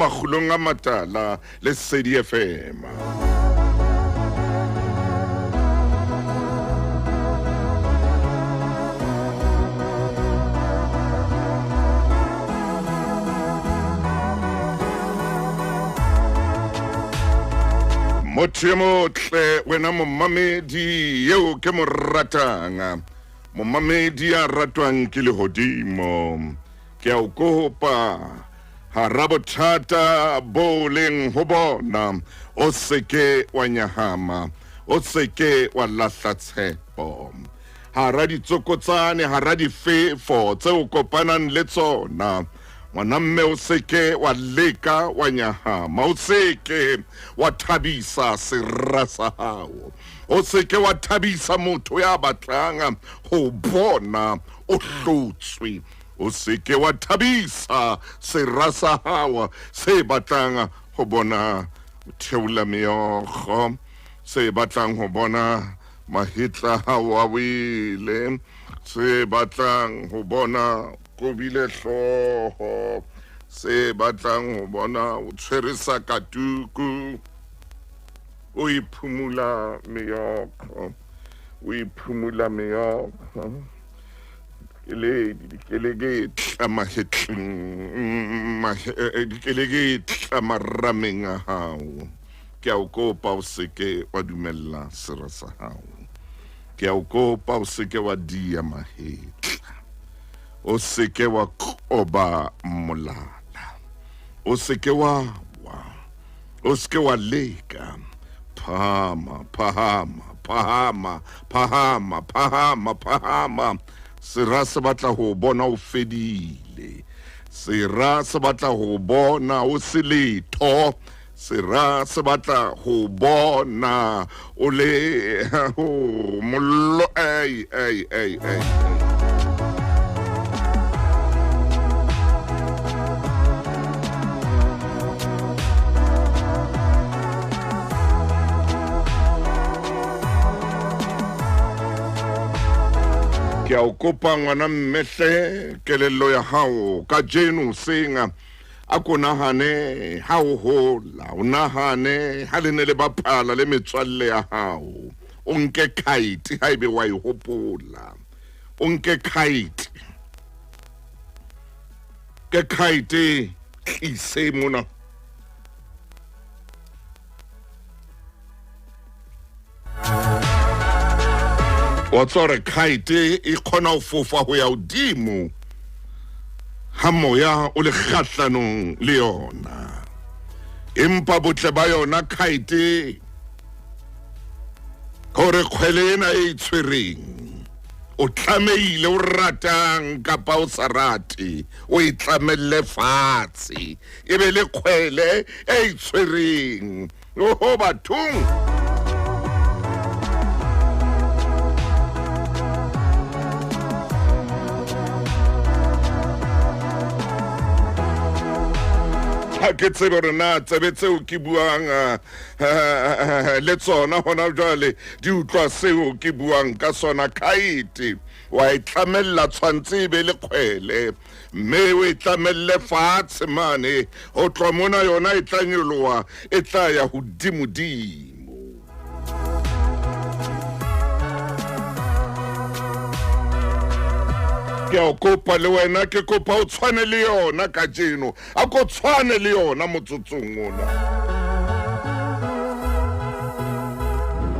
Makgulong a Matala, Lesedi FM. Motho yo motle wena momamedi yeo ke mo ratang, momamedi ya ratwang ke lehodimo, ke a o kopa hara bothata bo leng ho bona, o seke wa nyahama, o seke wa lahla tshepo. Hara ditsokotsane, hara difefo tse o kopanang le tsona, ngwana mme o seke wa leka wa nyahama, o seke wa thabisa sera sa hao, o seke wa thabisa motho ya batlang ho bona o hlotswe, o seke wa thabisa sera sa hao se batlang ho bona o theola meokgo, se batlang ho bona mahetla hao a wele, se batlang ho bona kobile hlooho, se batlang ho bona o tshwere sakatuku, o iphumula meokgo, o iphumula meokgo. Keledi dikeleketla mahetleng, dikeleketla marameng a hao. Ke a o kopa o seke wa dumella sera sa hao. Ke a o kopa o seke wa dia mahetla. O seke wa koba molala. O seke wa wa. O seke wa leka. Phahama, phahama, phahama, phahama, phahama, phahama. Sera se batla ho bona o fedile. Sera se batla ho bona o se letho. Sera se batla ho bona o le ho mollo. Ei, ei, ei, ei. Ke a o kopa ngwana mmehle kelello ya hao kajeno seng a ko nahane ha o hola, o nahane ha le ne le bapala le metswalle ya hao, o nke kite ha ebe wa e hopola, o nke kite, ke kite tlise mona. Wa tseba hore kite e kgona ho fofa ho ya hodimo ha moya o le kgahlanong le yona, empa botle ba yona kite hore kgwele ena e tshwereng o tlamehile o ratang kapa o sa rate o e tlamelle fatshe, e be le kgwele e tshwereng. Oho bathong. Ha ke tsebe hore na tsebe tseo ke buang le tsona hona jwale di utlwa seo ke buang ka sona. Khaete wa e tlamella tshwantse e be le kgwele, mme o e tlamelle fatshe mane. Ho tloha mona yona e tla nyoloha, e tla ya hodimodimo. Ke a o kopa le wena, ke kopa o tshwane le yona kajeno. A ko tshwane le yona motsotsong ona.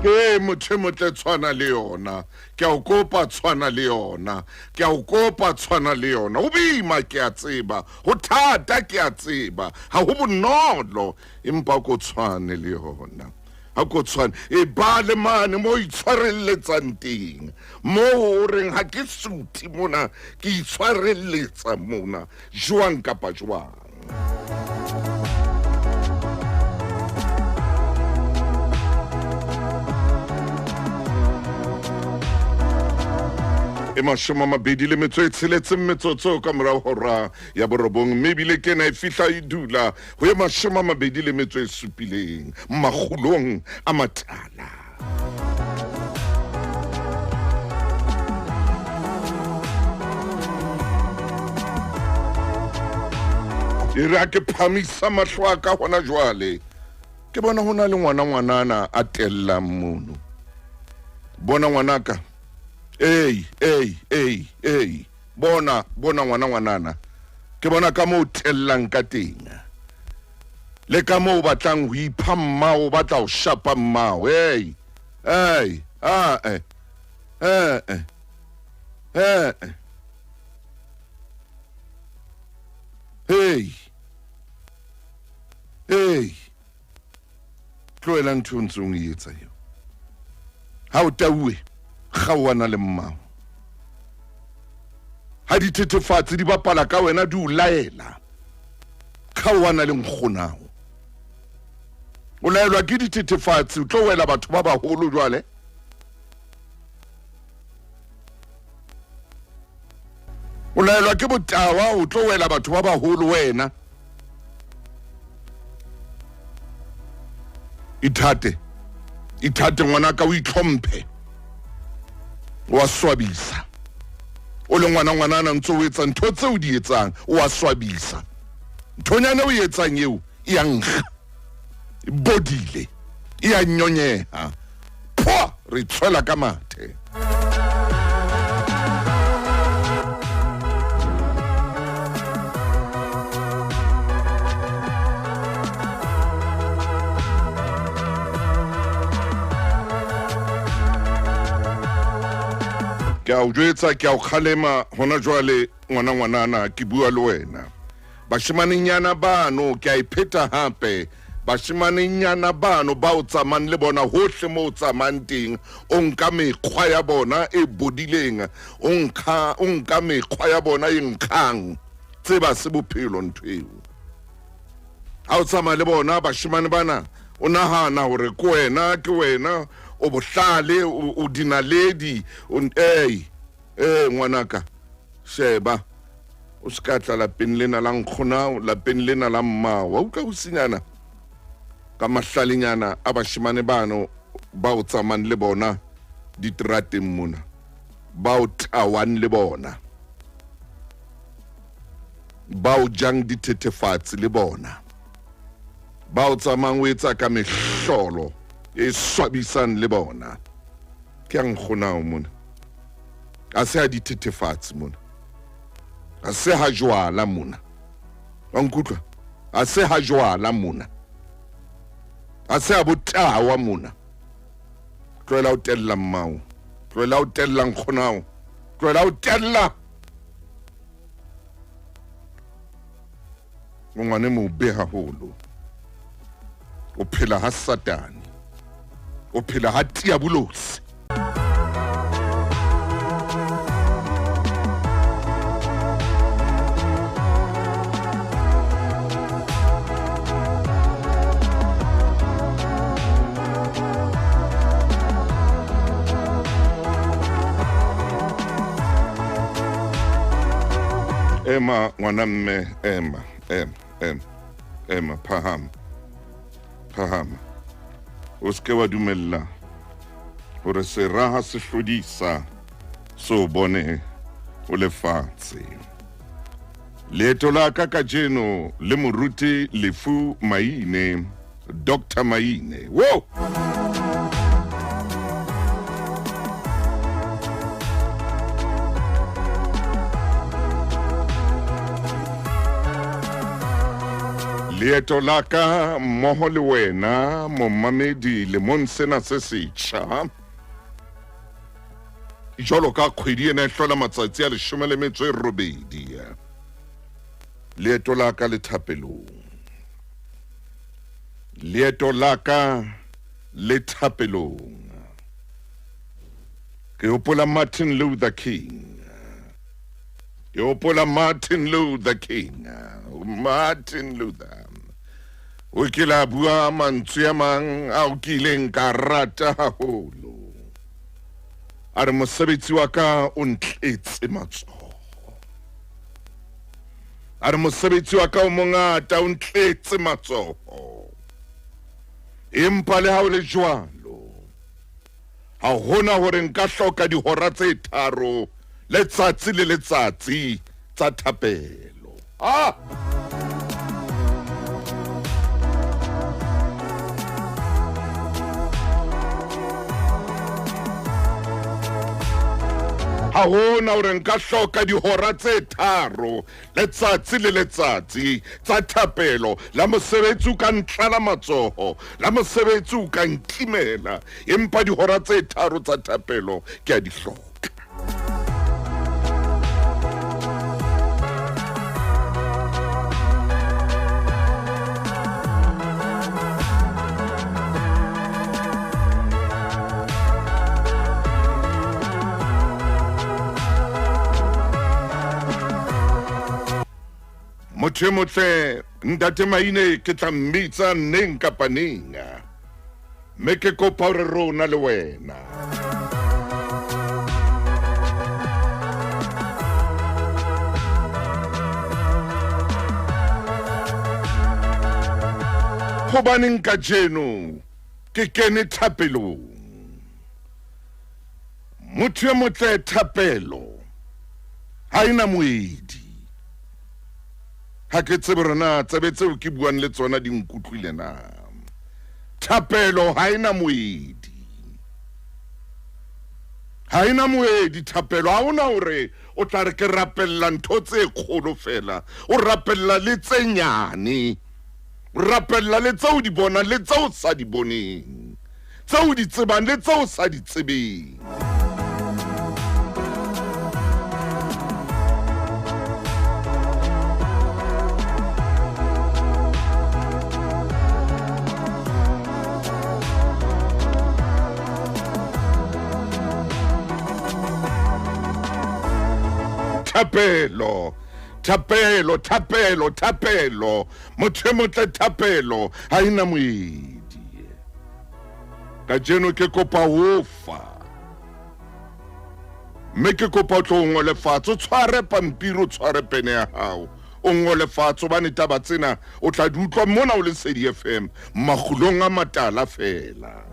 Ke motho e motle, tshwana le yona. Ke a o kopa, tshwana le yona. Ke a o kopa, tshwana le yona. Ho boima, ke a tseba. Ho thata, ke a tseba. Ha ho bonolo, empa ko tshwane le yona. Ha ko tshwane. E ba le mane mo itshwarelletsang teng. Moo o reng ha ke suthe mona, ke itshwarelletsa mona. Jwang kapa jwang. E 26 metsotso ka morago hora ya borobong, mme ebile ke ena e fihla e dula ho ye 27 makgulong a matala. E re a ke phamisa mahlo a ka hona jwale, ke bona ho na le ngwana ngwanana a tellang mono. Bona ngwanaka. Ei, ei, ei, ei. Bona, bona ngwana ngwanana. Ke bona ka moo tellang ka teng. Le ka moo o batlang ho ipha mmao, o batla ho shapa mmao. Ei, ei, a eh. Eh, eh. Eh, eh. Hey. Hey. Tlohela ntho o ntsong e etsa eo. Ha o tauwe, kgaoana le mmao. Ha dithethefatsi di bapala ka wena di o laela, kgaoana le nkgonao. O laelwa ke dithethefatsi, o tlo wela batho ba baholo jwale. O laelwa ke botawa, o tlo wela batho ba baholo wena. Ithate, ithate ngwanaka, o itlhomphe. Wa swabisa. O le ngwana ngwanana ntse o etsa ntho tseo di etsang, o a swabisa. Nthonyana o e etsang eo e a nkga. E bodile, e a nyonyeha. Phwa, re tshwela ka mathe. Ke a o jwetsa, ke a o kgalema hona jwale, ngwana ngwanana, ke bua le wena. Bashimanenyana bano, ke a e pheta hape, bashimanenyana bano ba o tsamayng le bona hohle mo o tsamayng teng, o nka mekgwa ya bona e bodileng, o nka, o nka mekgwa ya bona e nkgang. Tseba se bophelo ntho eo. Ha o tsamaya le bona bashimane bana, o nahana hore ke wena, ke wena, o bohlale, o, o dinaledi, o, ei, ee, ngwanaka, sheba. O se ka tla lapeng lena la nkgonao, lapeng lena la mmao. Wa utlwa hosinyana ka mahlalenyana a bashemane bano ba o tsamayng le bona diterateng mona, ba o tawang le bona, ba o jang dithethefatsi le bona, ba o tsamayng o etsa ka mehlolo e swabisang le bona. Ke a nkgonao mona, a se a dithethefatsi mona, a se ha jwala mona. Wa nkutlwa? A se ha jwala mona, a se a botawa mona. Tlohela ho tella mmao, tlohela ho tella nkgonao, tlohela ho tella. O ngwane mobe haholo, o phela ha Satane, o phela ha Diabolosi. Ema ngwana mme, ema, ema, ema, ema, phahama, phahama. O seke wa dumella hore sera ha se hlodisa se o bone o le fatshe. Leeto la ka kajeno le moruti Lefu Maine, Doctor Maine. Wo! Leeto la ka mmoho le wena momamedi lemong sena se setjha, jwalo ka kgwedi ena e hlola matsatsi a 18, leeto la ka le thapelong, leeto la ka le thapelong. Ke hopola Martin Luther King, ke hopola Martin Luther King, Martin Luther o kile a bua mantswe a mang ao ke ileng ka rata haholo. A re mosebetsi wa ka o ntletse matsoho, a re mosebetsi wa ka o mongata o ntletse matsoho, empa le ha o le jwalo ha hona hore nka hloka dihora tse tharo letsatsi le letsatsi tsa thapelo. Ah! Ha hona hore nka hloka dihora tse tharo letsatsi le letsatsi tsa thapelo, la mosebetsi o ka ntlala matsoho, la mosebetsi o ka nkimela, empa dihora tse tharo tsa thapelo ke a di hloka. Motho e motle Ntate Maine ke tla mmitsa neng kapa neng, mme ke kopa hore rona le wena hobaneng kajeno ke kene thapelong. Motho e motle, thapelo ha e na moedi. Ha ke tsebe hore na tsebe tseo ke buang le tsona di nkutlwile na. Thapelo ha e na moedi. Ha e na moedi thapelo. Ha hona hore o tla re ke rapella ntho tse kgolo feela. O rapella le tse nyane. O rapella le tseo di bonang le tseo sa di boneng. Tseo o di tsebang le tseo o sa di tsebeng. Thapelo, thapelo, thapelo, thapelo. Motho e motle, thapelo ha e na moedi. Kajeno ke kopa ho fa, mme ke kopa o tlo o ngole fatshe, o tshware pampiri, o tshware pene ya hao, o ngole fatshe, hobane taba tsena o tla di utlwa mona o Lesedi FM makgulong a matala feela.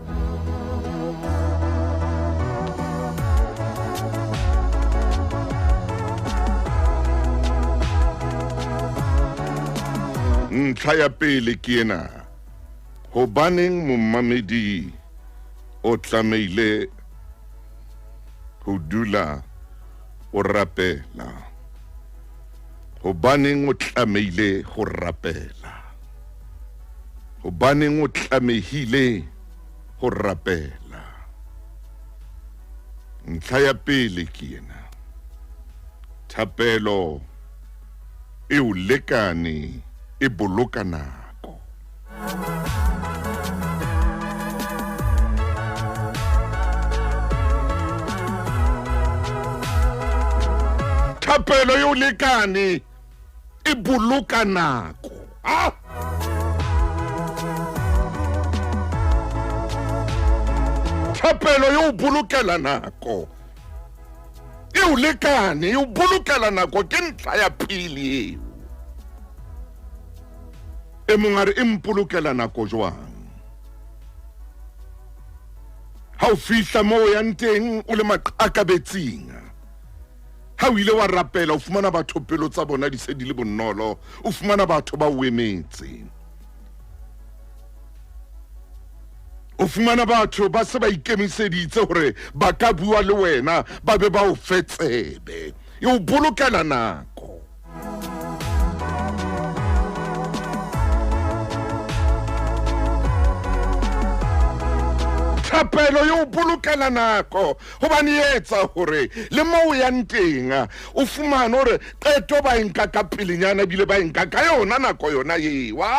Ntlha ya pele ke ena. Hobaneng momamedi o tlamehile ho dula o rapela? Hobaneng o tlamehile ho rapela? Hobaneng o tlamehile ho rapela? Ntlha ya pele ke ena. Thapelo e o lekane e boloka nako. Thapelo e o lekane e boloka nako. Ah! Thapelo e o bolokela nako. E o lekane e o bolokela nako, ke ntlha ya pele eo. E mong a re e mpolokela nako jwang? Ha o fihla moo o yang teng o le maqakabetsing, ha o ile wa rapela o fumana batho pelo tsa bona di se di le bonolo, o fumana batho ba o emetse. O fumana batho ba se ba ikemiseditse hore ba ka bua le wena, ba be ba o fe tsebe. E o bolokela nako. Thapelo e o bolokela nako gobane e etsa gore le mo o yang teng o fumane gore qeto ba e nka ka pelenyana ebile ba e nka ka yona nako yona ewa.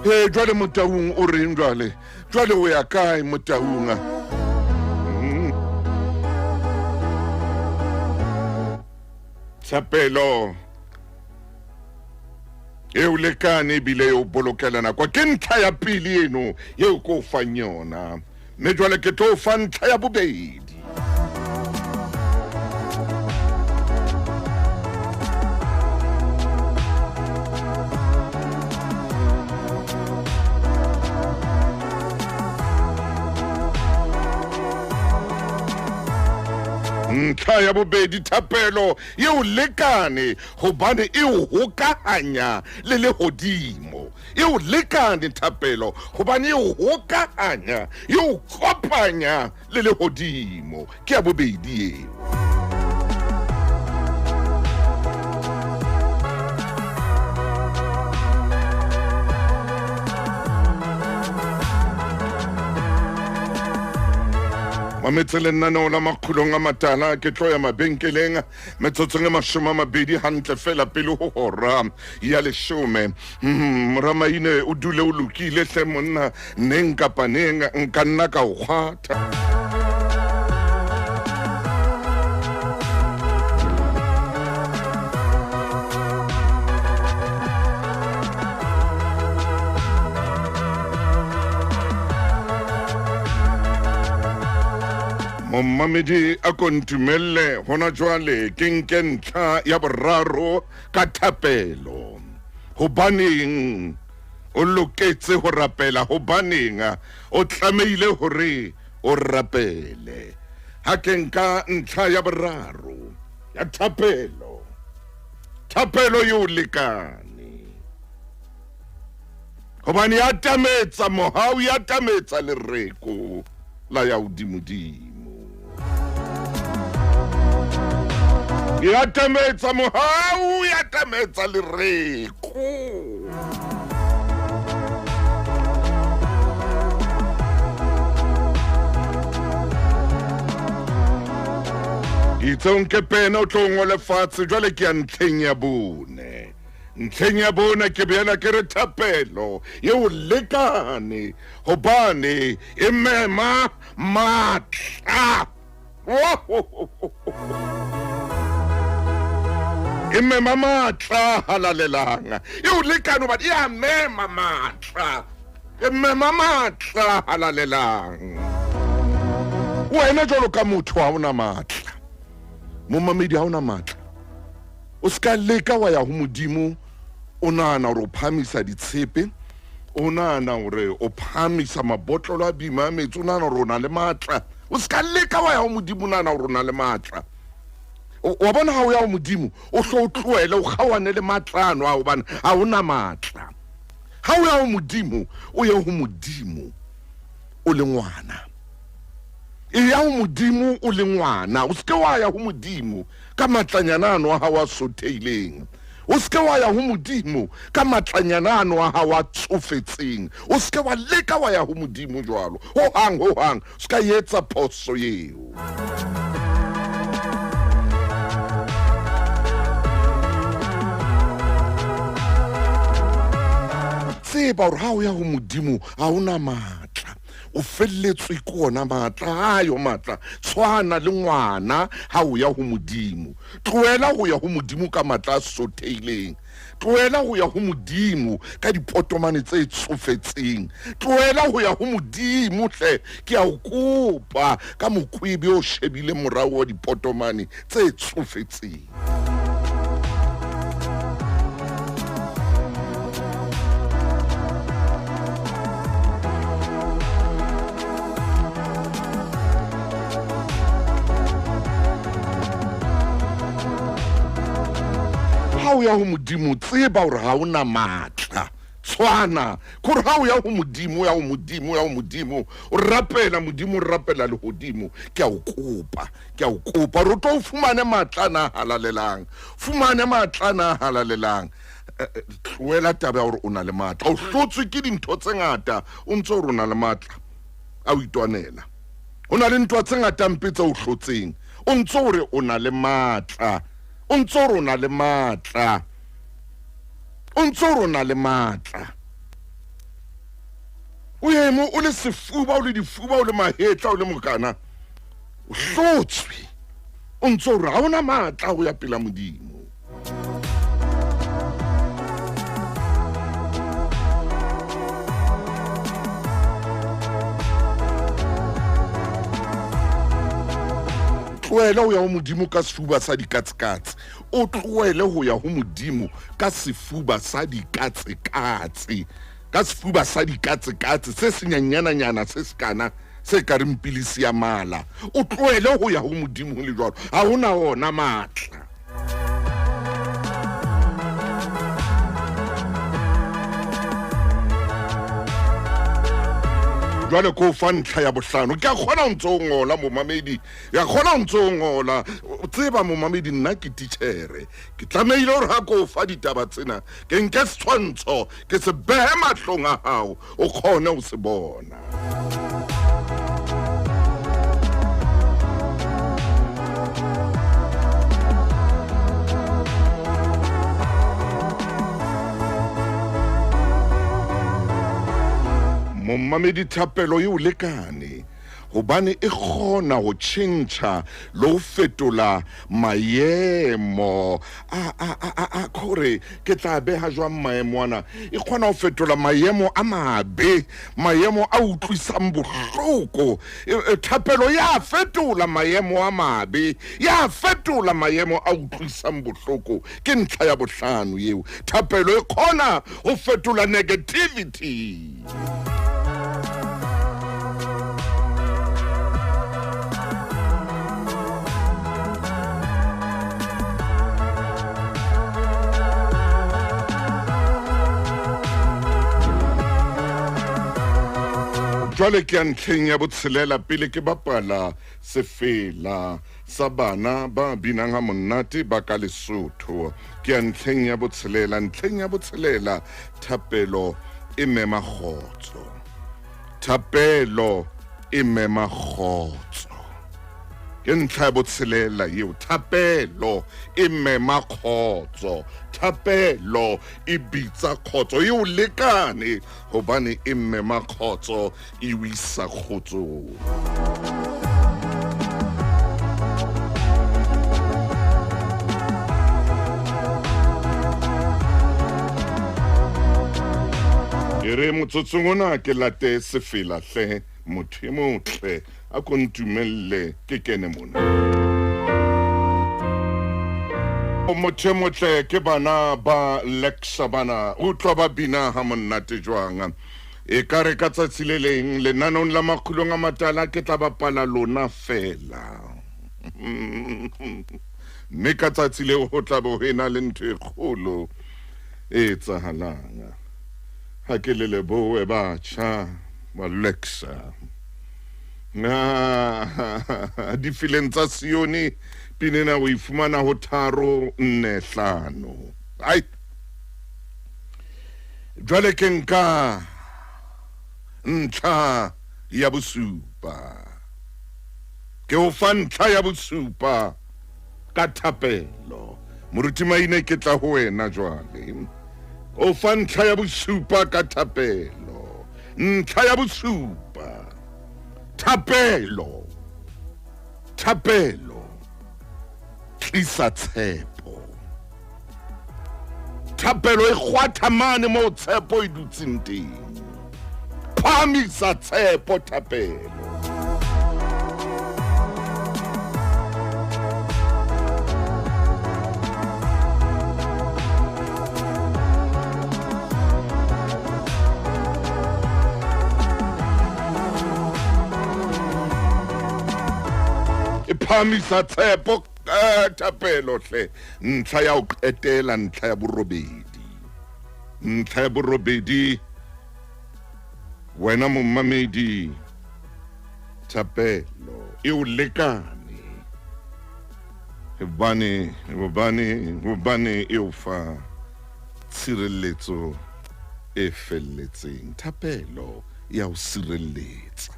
Ee, jwale Motaung o reng jwale? Jwale o ya kae Motaung? Thapelo e o lekane ebile e o bolokela nako, ke ntlha ya pele eno eo ke o fang yona, mme jwale ke tlo o fa ntlha ya bobedi. Ntlha Ntlha ya bobedi, thapelo e o lekane gobane e o hokahanya le lehodimo. E o lekane thapelo gobane e o hokahanya, e o kopanya le lehodimo. Ke ya bobedi eo. Mametse lenaneo la Makgulong a Matala. Ke tlo ya mabenkeleng metsotsong e 20 hantle fela pele ho hora ya 10. Moramaine o dule o lokile hle monna, neng kapa neng nka nna ka o kgwatha. Mommamedi, a ko ntumelle gona jwale ke nke ntlha ya boraro ka thapelo. Hobaneng o loketse ho rapela? Hobaneng o tlamehile hore o rapele? Ha ke nka ntlha ya boraro ya thapelo, thapelo e o lekane gobane ya tametsa mohau, ya tametsa lereko la ya hodimodimo, ya tametsa mohau, ya tametsa lereko. Itse o nke pena o tlo ngole fatshe. Jwale ke ya ntlheng ya bone. Ntlheng ya bone ke boela ke re thapelo e o lekane gobane e mema maatla, e mema maatla halalelang. E o lekane gobane e a mema maatla, e mema maatla halalelang. Wena jalo ka motho ga o na maatla, momamedi, ga o na maatla. O se ka leka wa ya go Modimo o nagana gore o phahamisa ditshepe, o nagana gore o phahamisa mabotlolo a bima a metsi, o nagana gore o na le maatla. O se ka leka wa ya go Modimo o nagana gore o na le maatla. Wa bona, ga o ya go Modimo o hlo o tloele, o kgaoane le maatla ano a, gobane ga o na maatla. Ga o ya go Modimo, o ye go Modimo o le ngwana. E ya go Modimo o le ngwana. O seke wa ya go Modimo ka matlanyana ano a gago a sotheileng. O seke wa ya go Modimo ka matlanyana ano a gago a tsofetseng. O seke wa leka wa ya go Modimo jalo hohang hohang. O se ka etsa phoso eo. Tseba gore ga o ya go Modimo ga o na maatla, o felletswe ke ona maatla ayo maatla. Tshwana le ngwana ha o ya ho Modimo. Tlohela ho ya ho Modimo ka maatla a sotheileng. Tlohela ho ya ho Modimo ka dipotomane tse tsofetseng. Tlohela ho ya ho Modimo hle, ke a o kopa, ka mokwebe o shebile morao wa dipotomane tse tsofetseng. Ha o ya ho Modimo, tseba hore ha o na maatla. Tshwana kore ha o ya ho Modimo, o ya ho Modimo, o ya ho Modimo, o rapela Modimo, o rapela lehodimo, ke a o kopa, ke a o kopa gore o tlo o fumane maatla a na a halalelang, fumane maatla a na a halalelang. Tlohela taba ya gore o na le maatla. O hlotswe ke dintho tse ngata, o ntse gore o na le maatla a o itwanela. O na le ntwa tse ngata mpe tse o hlotseng, o ntse gore o na le maatla, o ntse gore o na le maatla, o ntse gore o na le maatla. O eme o le sefuba, o le difuba, o le mahetla, o le mokana, o hlotswe, o ntse o re ga ona maatla go ya pela Modimo. Tlohele go ya go Modimo ka sefuba sa dikatsekatse. O tlohele go ya go Modimo ka sefuba sa dikatsekatse, ka sefuba sa dikatsekatse se senyanyananyana se sekana. se ka reng pilisi ya mala. O tlohele ho ya ho Modimo ho le jwalo, ha ho na ona matla. Jwale ko fa ntlha ya bohlano. Ke a kgona ho ntse o ngola, momamedi. Ke a kgona ho ntse o ngola. O tseba, momamedi, nna ke titjhere. Ke tlamehile hore ha ko fa ditaba tsena, ke nke setshwantsho, ke se behe mahlong a hao, o kgone ho se bona. Momamedi, thapelo e o lekane gobane e kgona go tšhentšha le go fetola maemo a a a a a kore ke tla beha jwang maemo ana. E kgona go fetola maemo a mabe, maemo a utlwisang bohloko. Thapelo ya fetola maemo a mabe, ya fetola maemo a utlwisang bohloko. Ke ntlha ya bohlano eo. Thapelo e kgona go fetola negativity. Jwale ke ya ntlheng ya botshelela pele ke bapala sefela sa bana ba binang ha monate ba ka Lesotho. Ke ya ntlheng ya botshelela. Ntlheng ya botshelela, thapelo e mema kgotso. Thapelo e mema kgotso. Ke ntlha ya botshelela eo. Thapelo e mema kgotso. Thapelo e bitsa kgotso. E o lekane hobane e mema kgotso, e o isa kgotsong. E re motsotsong ona ke late sefela hle, motho e motle, a ko ntumelle ke kene mona. Motho e motle ke bana ba Lexa bana, utlwa ba bina ha monate jwang. E ka re ka tsatsi le leng lenaneong la Makgulong a Matala ke tla bapala lona fela. Mme ka tsatsi leo ho tla be ho ena le ntho e kgolo e etsahalang. Ha ke le lebohe batjha ba Lexa. Difileng tsa Sione pina ena o e fumana ho 3, 4, 5. Ai! Jwale ke nka ntlha ya bosupa. Ke o fa ntlha ya bosupa ka thapelo. Moruti Maine, ke tla ho wena jwale. O fa ntlha ya bosupa ka thapelo. Ntlha ya bosupa. Thapelo. Thapelo. Tlisa tshepo. Thapelo e kgwatha mane moo tshepo e dutseng teng. Phahamisa tshepo thapelo. E phahamisa tshepo thapelo hle. Ntlha ya ho qetela, ntlha ya borobedi. Ntlha ya borobedi, wena momamedi, thapelo e o lekane hobane, hobane, hobane e o fa tshireletso e felletseng. Thapelo ya o sireletsa.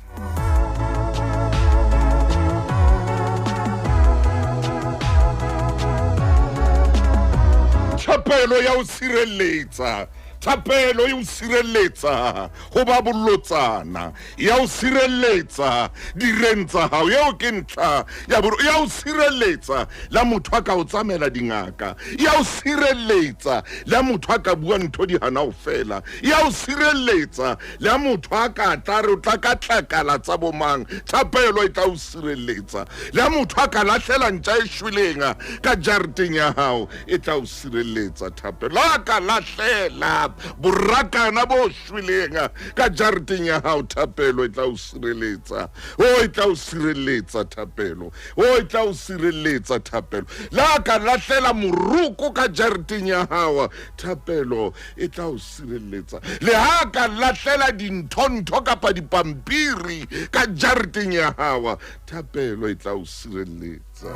Thapelo ya o sireletsa. Thapelo e o sireletsa ho ba bolotsana, ya o sireletsa direng tsa hao. Eo ke ntlha ya boro, ya o sireletsa la motho a ka o tsamela dingaka, ya o sireletsa la motho a ka bua ntho di hana ho fela, ya o sireletsa le ha motho a ka tla re o tla ka tlakala tsa bomang. Thapelo e tla o sireletsa. Le ha motho a ka lahlela ntja e shweleng ka jareteng ya hao, e tla o sireletsa. Thapelo a ka lahlela borakana bo shweleng ka jareteng ya hao, thapelo e tla o sireletsa. O e tla o sireletsa thapelo. O e tla o sireletsa thapelo. Le ha ka lahlela moroko ka jareteng ya hao, thapelo e tla o sireletsa. Le ha ka lahlela dintho-ntho kapa dipampiri ka jareteng ya hao, thapelo e tla o sireletsa.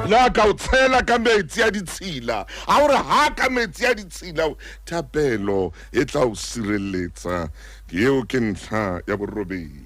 Le ha ka o tshela ka metsi a ditshila, ha o re ha ka metsi a ditshila, thapelo e tla o sireletsa. Eo ke ntlha ya borobedi.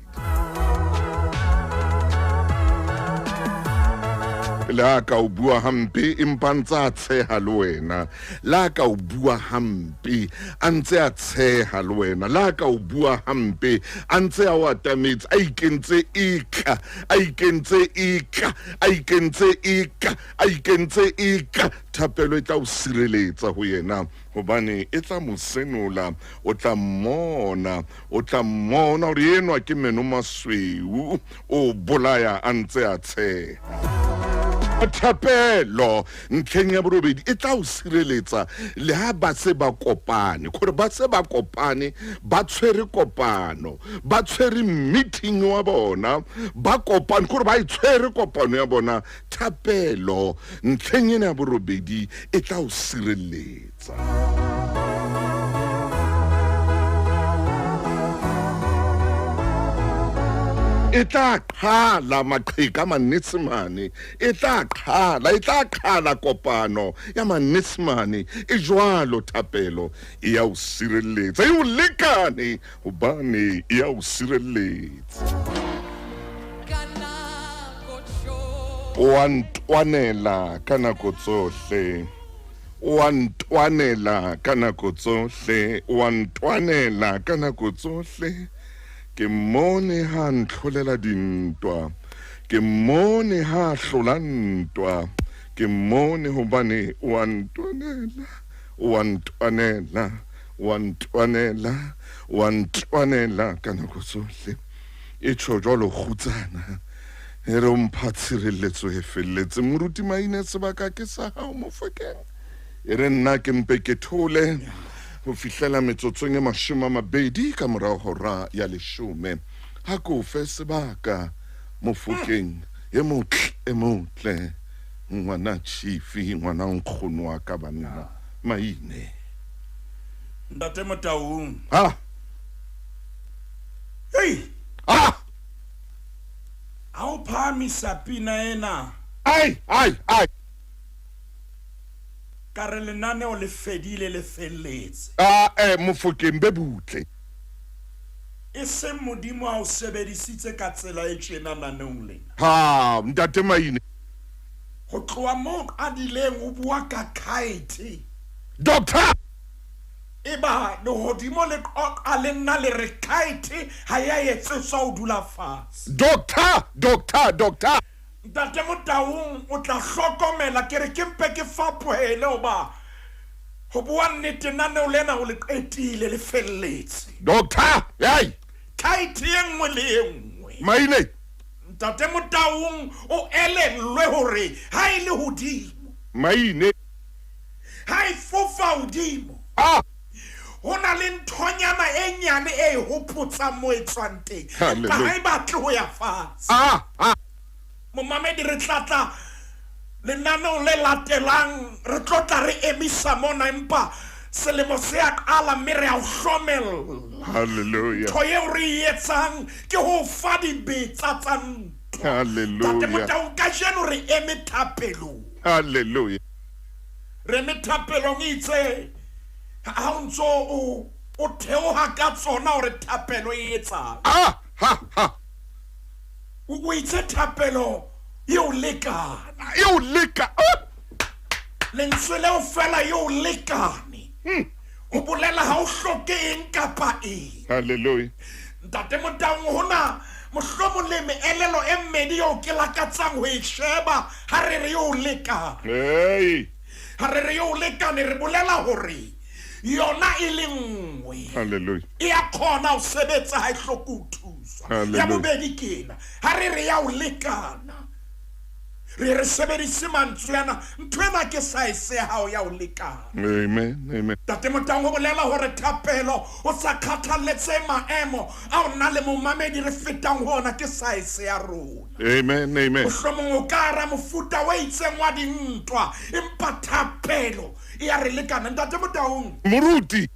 Le ha ka o bua hampe empa a ntse a tsheha le wena. Le ha ka o bua hampe a ntse a tsheha le wena. Le ha ka o bua hampe a ntse a o atametse, a ikentse eka, a ikentse eka, a ikentse eka, a ikentse eka. Thapelo e tla o sireletsa ho yena, hobane e tla mo senola. O tla mmona, o tla mmona hore enwa ke meno masweu, o bolaya a ntse a tsheha. Thapelo ntlheng ya borobedi e tla o sireletsa le ha ba se ba kopane, gore ba se ba kopane, ba tshwere kopano, ba tshwere meeting wa bona, ba kopane, gore ba e tshwere kopano ya bona. Thapelo ntlheng ena ya borobedi e tla o sireletsa. E tla qhala maqheka a Manyesemane, e tla qhala, e tla qhala kopano ya Manyesemane. E jwalo thapelo e ya o sireletsa, e o lekane hobane e ya o sireletsa. O a ntwanela ka nako tsohle, o a ntwanela ka nako tsohle, o a ntwanela ka nako tsohle. Ke mmone ha a ntlholela dintwa, ke mmone ha a hlola ntwa, ke mmone hobane o a ntwanela, o a ntwanela, o a ntwanela, o a ntwanela ka nako tsohle. E tjho jwalo kgutsana, e re o mpha tshireletso e felletseng. Moruti Maine, sebaka ke sa hao Mofokeng. E re nna ke mpe ke thole ho fihlela metsotsong e 20 ka morao hora ya leshome. Ha ke o fe sebaka Mofokeng e motle, e motle, ngwana Chifi, ngwana nkgono wa ka banna Maine. Ntate Motaung. Ha! Hei! Ha! Ha o phahamisa pina ena. Ai, ai, ai. Ka re lenaneo le fedile le felletse. Ae, Mofokeng be butle. E seng Modimo a o sebedisitse ka tsela e tjena naneong lena. Ha, Ntate Maine. Ho tloha moo qadileng o bua ka khaete. Doctor! Eba lehodimo le qoqa le nna le re khaete ha e a etsetswa ho dula fatshe. Doctor! Doctor! Doctor! Ntate Motaung o tla hlokomela ke re ke mpe ke fapohele hoba ho bua nnete naneo lena o le qetile le felletse. Doctor, Hei! Khaete e nngwe le e nngwe. Maine. Ntate Motaung o elellwe hore ha e le hodimo. Maine. Ha e fofa hodimo. Ah! Ho na le nthonyana e nyane e e hopotsang mo e tswang teng. Empa ha e batle ho ya fatshe. Ah! Ah! Momamedi, re tla tla lenaneong le latelang, re tlo tla re emisa mona, empa selemo se a qala mme re a o hlomella. Hallelujah. Ntho eo re e etsang ke ho o fa dibetsa tsa ntwa. Hallelujah. Ntate Motaung, kajeno re eme thapelong. Hallelujah. Re eme thapelong e itse ha o ntso o o theoha ka tsona hore thapelo e etsang. Ah, ha, ha. O itse thapelo e o lekana. E o leka. Oh! Lentswe leo fela e o lekane. Ho bolela ha o hloke eng kapa eng. Hallelujah. Ntate Motaung, hona mohlomong le meelelo e mmedi eo ke lakatsang ho e sheba ha re re e o lekane. Hey. Ha re re e o lekane re bolela hore yona e le nngwe. Hallelujah. E a kgona ho sebetsa ha e hloke ho thuswa. Hallelujah. Ya bobedi ke ena, ha re re ya o lekana, Re re sebedise mantswe ana, ntho ena ke saese ya hao ya ho lekana. Amen. Amen. Ntate Motaung o bolela hore thapelo o sa kgathalletse maemo ao nna le momamedi re fetang ho ona ke saese ya rona. Amen. Amen. Mohlomong o ka ara mofuta o itseng wa dintwa, empa thapelo e ya re lekana. Ntate Motaung. Moruti.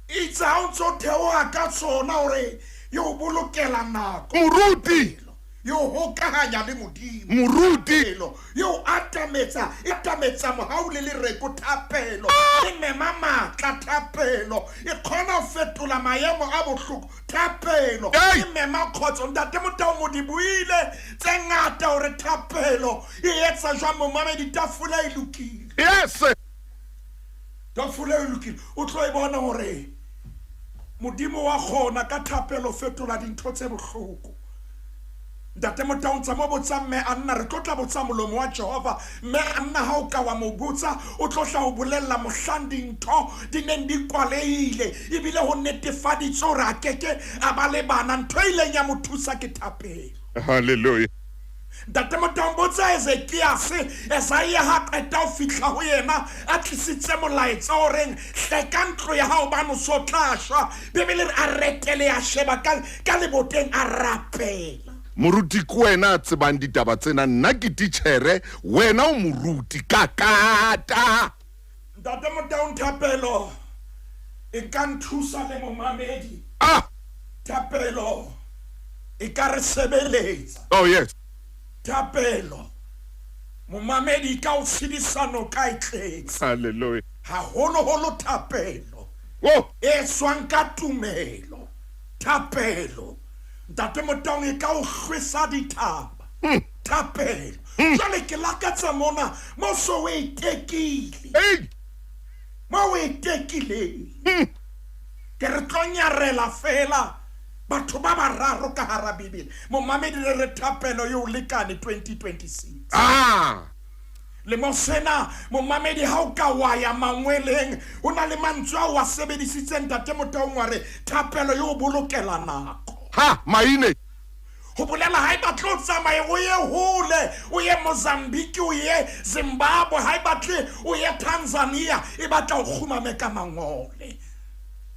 Itse ha o ntso theoha ka tsona hore e o bolokela nako. Moruti. E o hokahanya le Modimo. Moruti. Thapelo e o atametsa, e atametsa mohau le lereko. Thapelo e mema matla. Thapelo e kgona ho fetola maemo a bohloko. Thapelo Hey! e mema kgotso. Ntate Motaung o di buile tse ngata hore thapelo e etsa jwang. Momamedi, tafole e lokile. Yes. Tafole e lokile. O tlo e bona hore Modimo wa kgona ka thapelo fetola dintho tse bohloko. Ntate Motaung, tsa mo botsa mme Anna, re tlo tla botsa molomo wa Jehova. Mme Anna, ha o ka wa mo botsa, o tlo tla o bolella mohlang dintho di neng di kwalehile ebile ho netefaditswe hore a keke a ba le bana. Ntho e ileng ya mo thusa ke thapelo. Hallelujah. Ntate Motaung, botsa Ezekiase. Esaia ha qeta ho fihla ho yena a tlisitse molaetsa o reng hleka ntlo ya hao bano so tla shwa, Bibele re a retele, a sheba ka leboteng, a rapela. Moruti, ke wena a tsebang ditaba tsena, nna ke titjhere, wena o moruti ka kata. Ntate Motaung, thapelo e ka nthusa le momamedi. Ah. Thapelo e ka re sebeletsa. Oh yes. Thapelo, momamedi, ka o tshedisa noka e tletse. Hallelujah. Haholoholo thapelo Oh. e tswang ka tumelo. Thapelo, Ntate Motaung, e ka o hlwesa dithaba. Thapelo. Jwale ke lakatsa mona mo so o e tekile, Hey. mo o e tekileng, ke re tlo nyarela fela batho ba bararo ka hara Bibele. Momamedi, re re thapelo e o lekane 2026. Ah. Le mo sena, momamedi, ha o ka wa ya mangweleng, ho na le mantswe ao wa sebedisitseng, Ntate Motaung, wa re thapelo e o bolokela nako. Ha, maine. Ho bolela ha e batle o tsamaye o ye hole, o ye Mozambique, o ye Zimbabwe, ha e batle o ye Tanzania, e batla o kgumame ka mangole.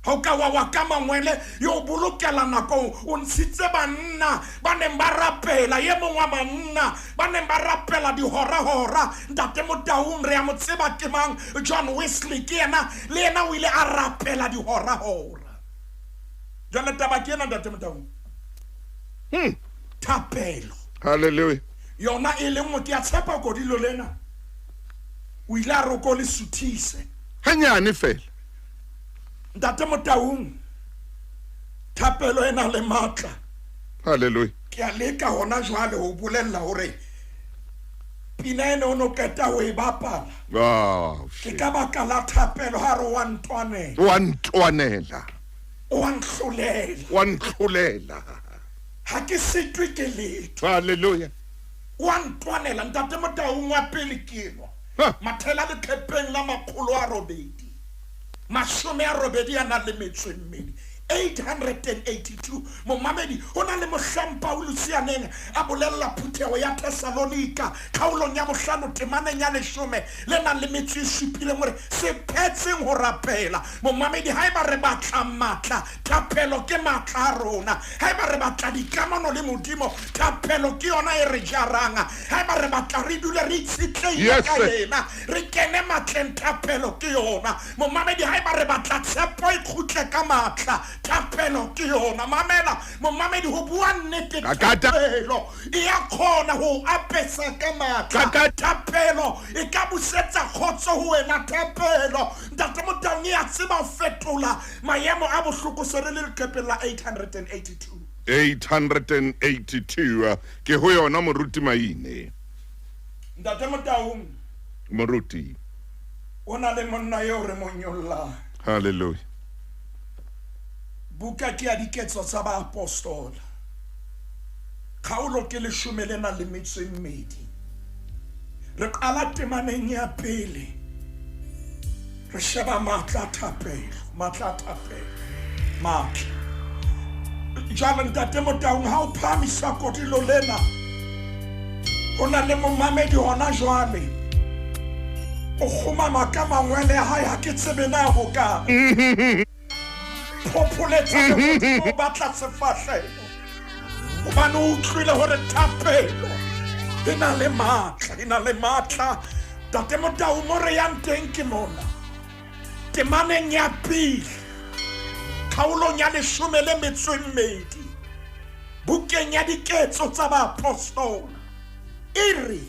Ha o ka wa wa ka mangwele, e o bolokela nako. O ntshitse banna ba neng ba rapela. E mong wa banna ba neng ba rapela dihora-hora, Ntate Motaung, re a mo tseba ke mang? John Wesley. Ke yena, le yena o ile a rapela dihora-hora. Jwale taba ke ena, Ntate Motaung. Thapelo Hallelujah. yona e le nngwe, ke a tshepa kodilo lena o ile a re o ko le suthise Hanyane fela. Ntate Motaung, thapelo e na le matla. Hallelujah. Ke a leka hona jwale ho bolella hore pina ene o no qeta ho e bapala Oh, ke shit. ka baka la thapelo. Ha re wa ntwanela, Wa ntwanela. o wa ntlholela, Wa ntlholela. ha ke sitwe ke letho. Hallelujah. Wa ntwanela, Ntate Motaung. Wa pele ke enwa. Ha. Mathela leqepheng la 882, 882. Momamedi, ho na le mohlang Paulus ya neng a bolella phutheho ya Thessalonika kgaolong ya 5 temaneng ya 17 hore se phetseng ho rapela. Momamedi, haeba re batla matla, thapelo ke matla a rona. Haeba re batla dikamano le Modimo, thapelo ke yona e re jarang. Haeba re batla re dule re itshetlehile ka yena, re kene matleng, thapelo ke yona. Momamedi, haeba re batla tshepo e kgutle ka matla, thapelo ke yona. Mamela, momamedi, ho bua nnete, Kakata. thapelo e ya kgona ho apesa ka matla. Kakata. Thapelo e ka busetsa kgotso ho wena. Thapelo, Ntate Motaung, e ya tseba ho fetola maemo a bohloko. Se re le leqepheng la 882. 882, ke ho yona, moruti Maine. Ntate Motaung, Moruti. o na le monna eo re mo nyollang. Hallelujah. Buka ke ya Diketso tsa Baapostola, kgaolo ke 12, re qala temaneng ya 1, re sheba matla a thapelo, matla a thapelo, matla. Jwale, Ntate Motaung, ha o phahamisa kodilo lena, Ho na le momamedi hona jwale o kgumama ka mangwele a hae, ha ke tsebe na ho kae. Phopholetsa lehodimo, o batla sefahleho hobane o utlwile hore thapelo e na le matla, e na le matla. Tate Motau, mo re yang teng ke mona temaneng ya pele kgaolong ya 12 bukeng ya Diketso tsa Baapostola e re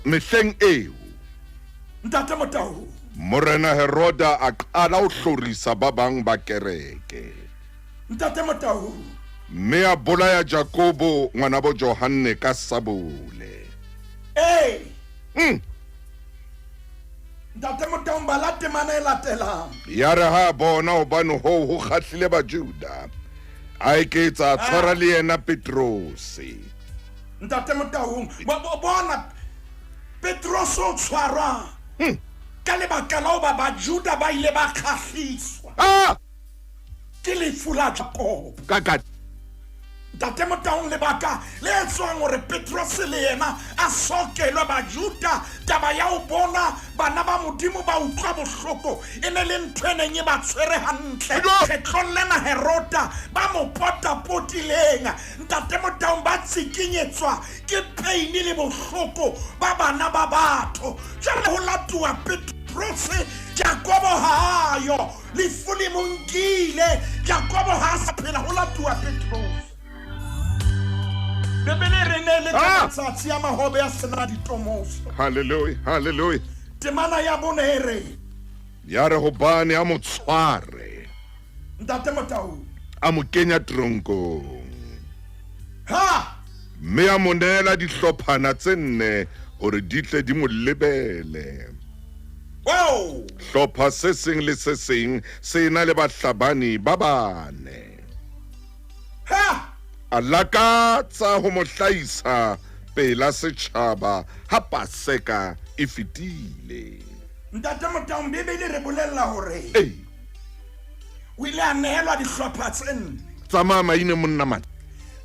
Mehleng eo Ntate Motau, Morena Heroda a qala ho hlorisa ba bang ba kereke. Ntate Motau, Mme a bolaya Jakobo ngwanabo Johanne ka sabole. Ee. Ntate Motau, bala temana e latelang. Yare ha a bona hobane hoo ho kgahlile Bajuda, a eketsa a tshwara le yena Petrose. Ntate Motaung, bona Petrose o tshwarwa ka lebaka la hoba Bajuda ba ile ba kgahliswa ke lefu la Jakobo. Ka ka Ntate Motaung, lebaka le etswang hore Petrose le yena a sokelwe Bajuda, taba ya ho bona bana ba Modimo ba utlwa bohloko e ne le ntho e neng e ba tshwere hantle. Kgetlong lena Herota ba mo potapotileng, Ntate Motaung, ba tsikinyetswa ke peini le bohloko ba bana ba batho. Jwale ho latuwa Petrose, Jakobo ha a yo, lefu le mo nkile, Jakobo ha a sa phela, ho latuwa Petrose. Bibele re ne le ka matsatsi a mahobe a sena ditomoso. Hallelujah, hallelujah. Temana ya bone e re Yare hobane a mo tshware, Ntate Motau, a mo kenya teronkong, ha mme a mo neela dihlophana tse nne hore di tle di mo lebele. Wow. Hlopha se seng le se seng se ena le bahlabani ba bane. Ha A lakatsa ho mo hlahisa pela setjhaba ha Paseka e fetile. Ntate Motaung, Bibele re bolella hore Ei, o ile a nehelwa dihlopha tse nne. Tsamaya maine monna man.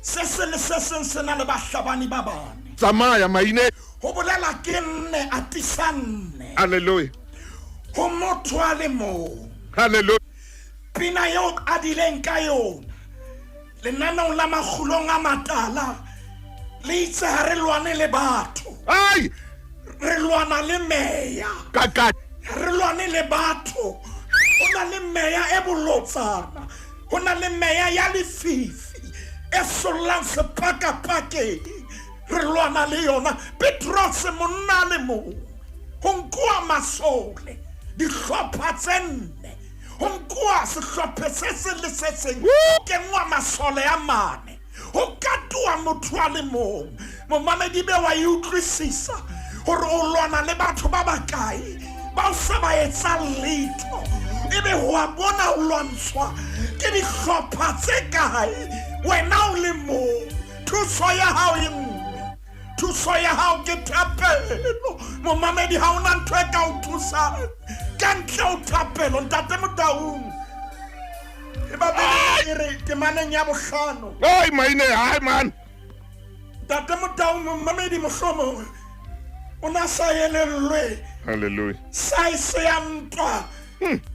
Se seng le se seng se na le bahlabani ba bane. Tsamaya maine. Ho bolela ke nne atisa nne. Hallelujah. Ho motho a le mong. Hallelujah. Pina eo a dileng ka yona lenaneong la Makgulong a Matala le itse ha re lwane le batho. Ai! Re lwana le meya. Ka ka Re lwane le batho. Ho na le meya e bolotsana. Ho na le meya ya lefifi e sollang sepakapakeng. Re lwana le yona. Petrose monna le mong. Ho nkuwa masole dihlopha tse nne. Ho nkuwa sehlopha se seng le se seng, ho kenngwa masole a mane, ho katuwa motho a le mong. Momamedi be wa e utlwisisa hore o lwana le batho ba bakae ba o sa ba etsang letho, ebe ho a bona o lwantshwa ke dihlopha tse kae wena o le mong. Thuso ya hao e nngwe, thuso ya hao ke thapelo. Momamedi, ha ona ntho e ka o thusang ka ntle ho thapelo. Ntate Motaung, e ba Bibele e re temaneng ya bohlano. Ai maine, ai man. Ntate Motaung, momamedi mohlomong o na sa elellwe Hallelujah. saese ya ntwa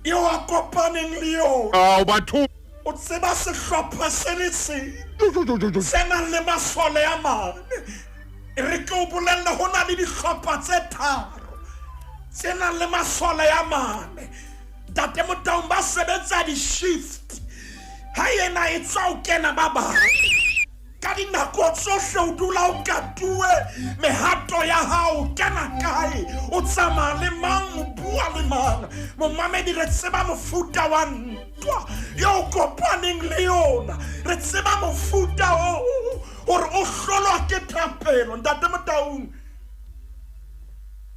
eo a kopaneng le yona. Ah, batho. O tseba sehlopha se le seng se nang le masole a mane. E re ke o bolelle, ho na le dihlopha tse tharo tse nang le masole a mane. Ntate Motaung, ba sebetsa di-shift, ha ena e tswa o kena ba bang. Ka dinako tsohle o dula o katuwe mehato ya hao, o kena kae, o tsamaya le mang, o bua le mang. Momamedi, re tseba mofuta wa ntwa eo o kopaneng le yona. Re tseba mofuta o hore o hlolwa ke thapelo. Ntate Motaung,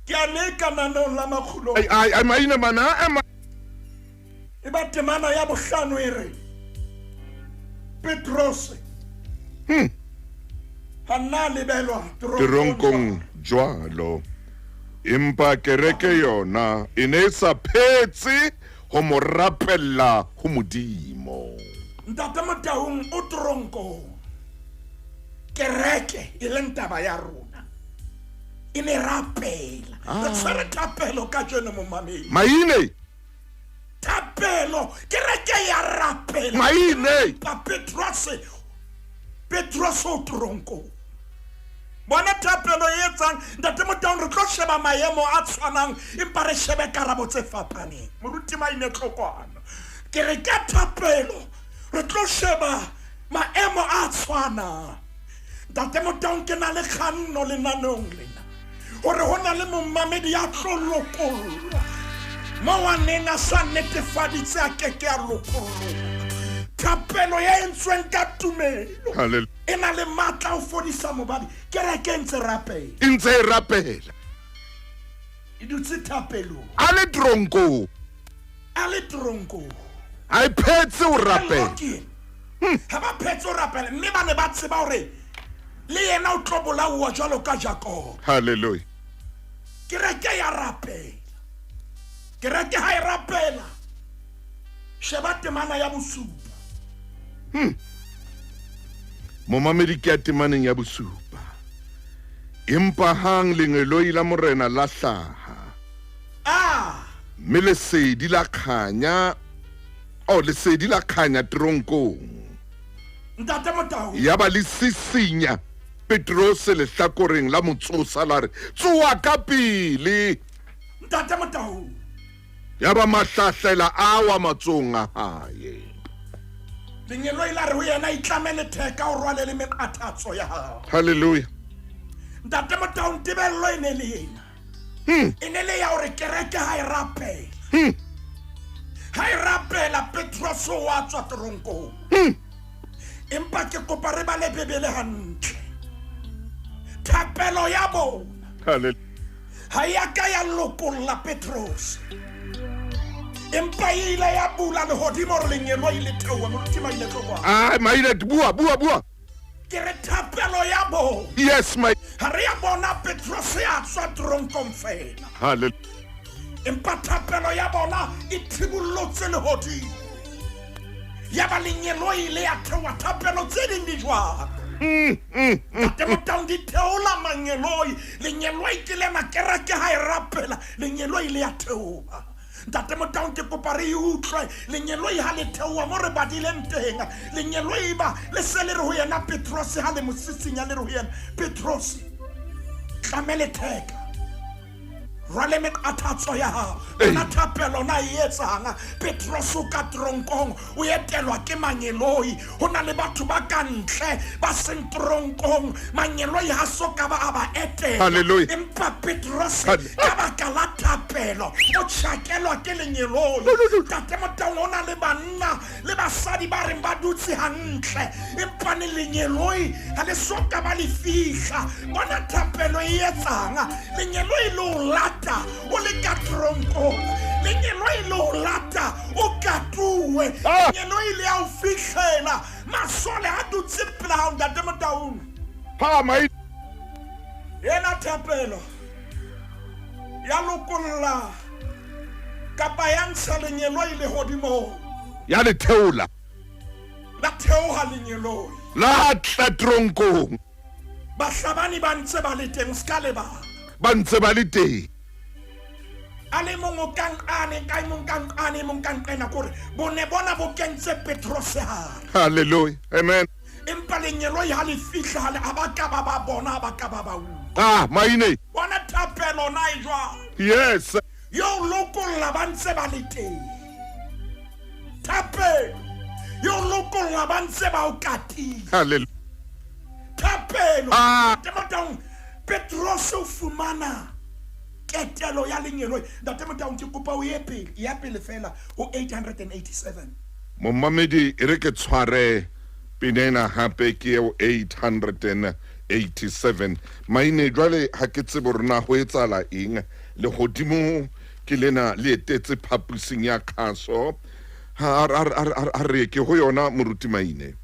ke a leka naneong la Makgulong. Ai ai ai maine man, ai man. E ba temana ya bohlano e re Petrose ha nna lebelwa teronkong jwalo, empa kereke yona e ne e sa phetse ho mo rapella ho Modimo. Ntate Motaung o teronkong, kereke e leng taba ya rona. E ne rapela. Re tshwere thapelo kajeno, momamedi. Maine. Thapelo, kereke ya rapela. Maine. Pa Petrose, Petrose o toronkong. Bona thapelo e etsang, Ntate Motaung, re tlo sheba maemo a tshwanang empa re shebe karabo tse fapaneng. Moruti Maine Tlokwana, ke re ka thapelo re tlo sheba maemo a tshwanang. Ntate Motaung, ke na le kganno lenaneong lena hore ho na le momamedi ya tlo lokollwa mo a neng a sa netefaditse a keke a lokollwa. Thapelo ya entsweng ka tumelo Hallelujah. e na le matla ho fodisa mobadi. Kereke e ntse rapela, E ntse e rapela. E dutse thapelong. A le tronkong. A le tronkong. A e phetse ho rapela. Ha ba phetse ho rapela, mme ba ne ba tseba hore le yena o tlo bolauwa jwalo ka Jakob. Hallelujah. Kereke ya rapela. Kereke ha e rapela, sheba temana ya bosupa. Momamedi, ke ya temaneng ya bosupa. Empa hang lengeloi la Morena la hlaha. Mme lesedi la kganya, oh, lesedi la kganya teronkong. Ntate Motau. Ya ba le sisinya Petrose lehlakoreng la motsosa la re, tsoa ka pele. Ntate Motau. Ya ba mahlahlela a wa matsong a hae. Lengeloi la re ho yena, itlame letheka o rwale le meqathatso ya hao. Hallelujah. Ntate Motau, tebello e ne le ena. E ne le ya hore kereke ha e rapela. Ha e rapela, Petrose o a tswa teronkong. Empa ke kopa re bale Bibele hantle. Thapelo ya bona Hallelujah. ha ya ka ya lokolla Petrose, empa e ile ya bula lehodimo hore lengeloi le theohe. Moruti Maine Tlokwana. Ah, Maine, bua, bua, bua. Ke re thapelo ya bona. Yes, my. Ha re ya bona Petrose a tswa tronkong fela. Hallelujah. Empa thapelo ya bona e thibollotse lehodimo. Ya ba lengeloi le ya theoha. Thapelo tse ding di jwalo. Ntate Motaung, di theola mangeloi. Lengeloi ke lena, kereke ha e rapela, lengeloi le ya theoha. Ntate Motaung, ke kopa re e utlwe. Lengeloi ha le theoha mo re badileng teng, lengeloi ba le se le re ho yena Petrose, ha le mo sisinya le re ho yena, Petrose, tlame letheka, rwale meqathatso ya hao. Bona thapelo na e etsang. Petrose o ka tronkong, o etelwa ke mangeloi. Ho na le batho ba ka ntle ba seng tronkong, mangeloi ha so ka ba a ba etela. Hallelujah. Empa Petrose Hallelujah. ka baka la thapelo o tjhakelwa ke lengeloi. Ntate Motaung, ho na le banna le basadi ba reng ba dutse hantle, empa ne lengeloi ha le so ka ba le fihla. Bona thapelo e etsang. Lengeloi le o lata o le ka tronkong. Lengeloi le o lata o katuwe. Lengeloi le a o fihlela. Masole a dutse pela hao, Ntate Motaung. Ha, mai. Ena thapelo ya lokolla kapa ya ntsha lengeloi lehodimong. Ya le theola. La theoha lengeloi. La tla tronkong. Bahlabani ba ntse ba le teng, ska lebala. Ba ntse ba le teng. A le mong o ka nqane, ka e mong ka nqane, e mong ka nqena, kore bone bona bo kentse Petrose hare. Hallelujah. Amen. Empa lengeloi ha le fihla, ha le, ha ba ka ba ba bona, ha ba ka ba ba utlwa. Ah, Maine. Bona thapelo na e jwang? Yes. Yo lokolla ba ntse ba le teng. Thapelo yo lokolla ba ntse ba o katile. Hallelujah. Thapelo. Ah. Ntate Motaung, Petrose o fumana ketelo ya lengeloi. Ntate Motaung, ke kopa o ye pele, ya pele fela ho 887. Momamedi, e re ke tshware pina ena hape, ke eo 887. Maine, jwale ha ke tsebe hore na ho etsahala eng. Lehodimo ke lena le etetse phapusing ya khaso. Ha a re ke ho yona, moruti Maine.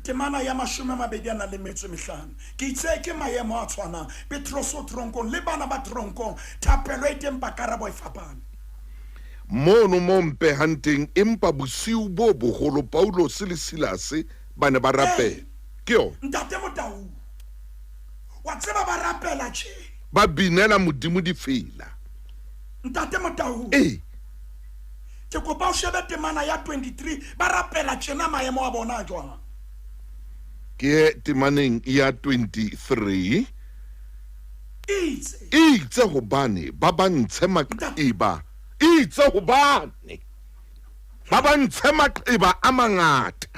Temana ya 25. Ke itse ke maemo a tshwanang. Petrose o tronkong le bana ba tronkong. Thapelo e teng, ba karabo e fapane. Mono mo mpehang teng, empa bosiu bo boholo Paulose le Silase ba ne ba rapela. Ke yona. Ntate Motaung, wa tseba ba rapela tje. Ba binela Modimo difela. Ntate Motau. Ee. Ke kopa o shebe temana ya 23, ba rapela tjena maemo a bona a jwang? Ke ye temaneng ya 23. Eitse. Eitse hobane ba ba ntshe maqeba, eitse hobane ba ba ntshe maqeba a mangata.